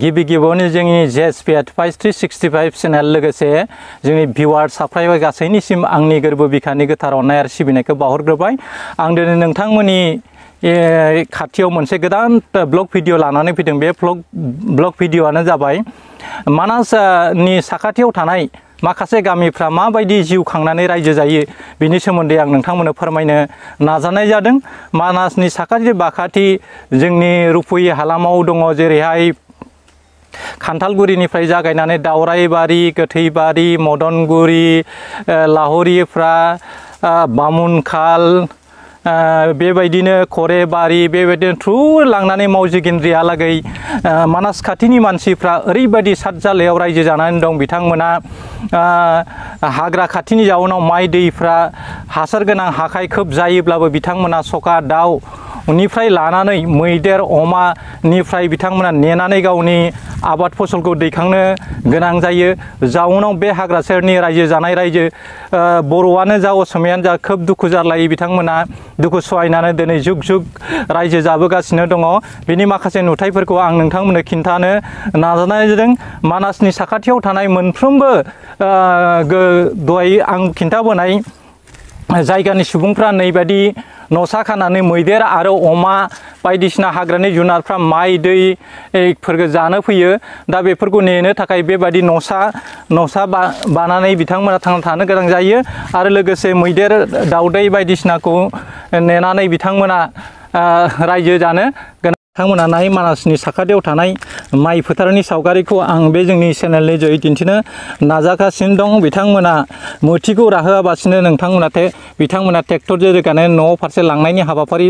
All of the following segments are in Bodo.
गिबि गिबियावनो जोंनि जेएसपि एडभाइस 365 चेनेल लोगोसे जोंनि भिउआर साबस्क्राइबार गासैनिसिम आंनि गोरबो बिखानि गोथार अननाय आरो सिबिनायखौ बावहरग्रोबाय। आं दिनै नोंथांमोननि खाथियाव मोनसे गोदान ब्लग भिडिअ लानानै फैदों। बे ब्लग भिडिअआनो जाबाय मानासनि साखाथियाव थानाय माखासे गामिफ्रा माबायदि जिउ खांनानै रायजो जायो बेनि सोमोन्दै आं नोंथांमोननो फोरमायनो नाजानाय जादों। मानासनि साखाथि बाखाथि जोंनि रुप'यि हालामाव दङ, जेरैहाय खान्थालगुरिनिफ्राय जागायनानै दावराइबारि, गोथैबारि, मदनगुरि, लाहरिफ्रा, बामुनखाल, बेबायदिनो खरेबारि, बेबायदिनो थ्रुर लांनानै मावजिगिन्द्रिहालागै मानास खाथिनि मानसिफ्रा ओरैबायदि सातजालायाव रायजो जानानै दं। बिथांमोना हाग्रा खाथिनि जाउनाव माइ दैफ्रा हासार गोनां हाखाय खोब जायोब्लाबो बिथांमोना सखा दाउनिफ्राय लानानै मैदेर अमानिफ्राय बिथांमोना नेनानै गावनि आबाद फसलखौ दैखांनो गोनां जायो। जाउनाव बे हाग्रा सेरनि रायजो जानाय बर'आनो जा असमियानो जा खोब दुखु जारलायै बिथांमोना दुखु सहायनानै दिनै जुग जुग रायजो जाबोगासिनो दङ। बेनि माखासे नुथायफोरखौ आं नोंथांमोननो खिन्थानो नाजानाय जादों। मानासनि साखाथियाव थानाय मोनफ्रोमबो दहाय आं खिन्थाबोनाय जायगानि सुबुंफ्रा नैबायदि न'सा खानानै मैदेर आरो अमा बायदिसिना हाग्रानि जुनारफ्रा माइ दैफोरखौ जानो फैयो। दा बेफोरखौ नेनो थाखाय बेबायदि न'सा बानानै बिथांमोना थांना थानो गोनां जायो। आरो लोगोसे मैदेर दाउदै बायदिसिनाखौ नेनानै बिथांमोना रायजो जानो गोनां। बिथांमोना नाय मानासनि साखाथियाव थानाय माइ फोथारनि सावगारिखौ आं बे जोंनि चेनेलनि जोहै दिन्थिनो नाजागासिनो दं। बिथांमोना मोथिखौ राहोआबासिनो बिथांमोना ट्रेक्टरजों रोगानानै न' फारसे लांनायनि हाबाफारि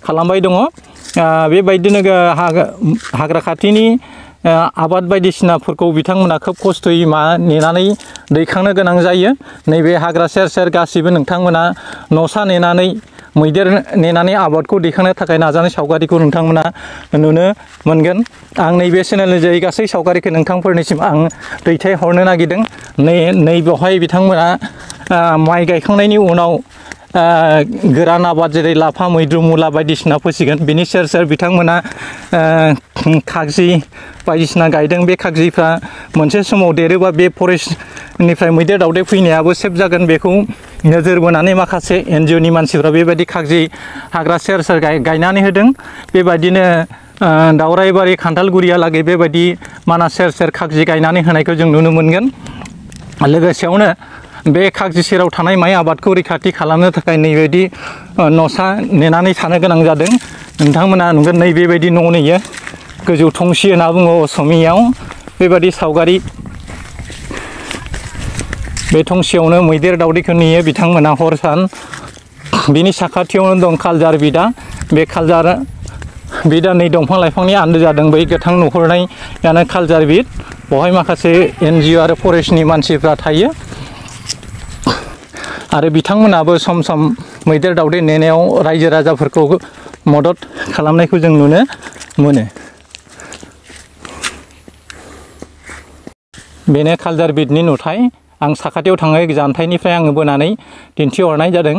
खालामबाय दङ। बेबायदिनो हाग्रा खाथिनि आबाद बायदिसिनाफोरखौ बिथांमोना खोब खस्थ'यै नेनानै दैखांनो गोनां जायो। नैबे हाग्रा सेर सेर गासिबो नोंथांमोना न'सा नेनानै मैदेर नेनानै आबादखौ दैखांनो थाखाय नाजानाय सावगारिखौ नोंथांमोना नुनो मोनगोन। आं नैबे चेनेलनि जोहै गासै सावगारिखौ नोंथांफोरनिसिम आं दैथायहरनो नागिरदों। नै बेवहाय बिथांमोना माइ गायखांनायनि उनाव गोरान आबाद जेरै लाफा, मैद्रु, मुला बायदिसिना फोसिगोन। बिनि सेर सेर बिथांमोना खागजि बायदिसिना गायदों। बे खागजिफ्रा मोनसे समाव देरोबा बे फरेस्टनिफ्राय मैदेर दावदै फैनायाबो सेफ जागोन। बेखौ नोजोर बोनानै माखासे एनजिअनि मानसिफ्रा बेबायदि खागजि हाग्रा सेर सेर गायनानै होदों। बेबायदिनो दावराइबारि, खान्थालगुरियालागै बेबायदि मानास सेर सेर खागजि गायनानै होनायखौ जों नुनो मोनगोन। लोगोसेयावनो बे खागजि सेराव थानाय माइ आबादखौ रैखाथि खालामनो थाखाय नैबायदि न'सा नेनानै थानो गोनां जादों। नोंथांमोना नुगोन नैबेबायदि न' नेयो, गोजौ थंसि होनना बुङो असमियाव। बेबायदि सावगारि, बे थंसियावनो मैदेर दावदैखौ नेयो बिथांमोना हर सान। बिनि साखाथियावनो दं खालजार बिदा। बे खालजार बिदा नै दंफां लाइफांनि आन्दो जादों। बै गोथां नुहुरनायानो खालजार बिद। बेवहाय माखासे एनजिअ आरो फरेस्टनि मानसिफ्रा थायो। आरो बिथांमोनाबो सम सम मैदेर दावदै नेनायाव रायजो राजाफोरखौ मदद खालामनायखौ जों नुनो मोनो। बेनो खालजार बिदनि नुथाय। आं साखाथियाव थांनाय जानथायनिफ्राय आङो बोनानै दिन्थिहरनाय जादों।